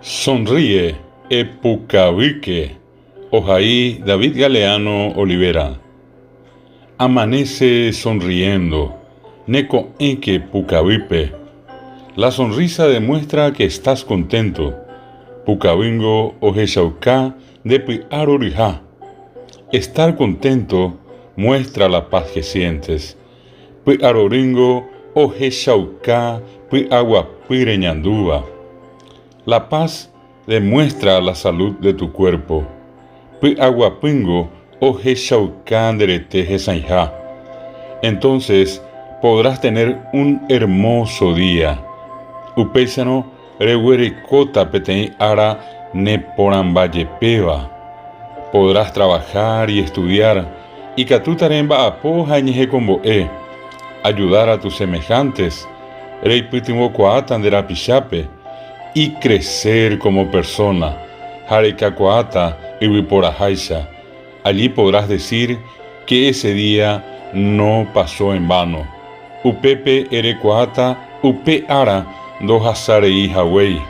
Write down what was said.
Sonríe, epukavýke, ohai David Galeano Olivera. Amanece sonriendo, neko'ẽke pukavýpe. La sonrisa demuestra que estás contento, pukavýngo ohechauka nde py'a roryha. Estar contento muestra la paz que sientes, py'arorýngo ohechauka py'aguapy reñandúva. La paz demuestra la salud de tu cuerpo, py'aguapýngo ohechauka nde rete hesãiha. Entonces podrás tener un hermoso día. Upéicharõ reguerekóta peteĩ ára neporãmbajepéva. Podrás trabajar y estudiar, ikatúta remba'apo ha eñehekombo'e, ayudar a tus semejantes, reipytyvõkuaáta nde rapichápe, y crecer como persona, ha rekakuaáta yvyporaháicha. Allí podrás decir que ese día no pasó en vano. Upépe erekuaáta upe ára ndohasarei haguéi.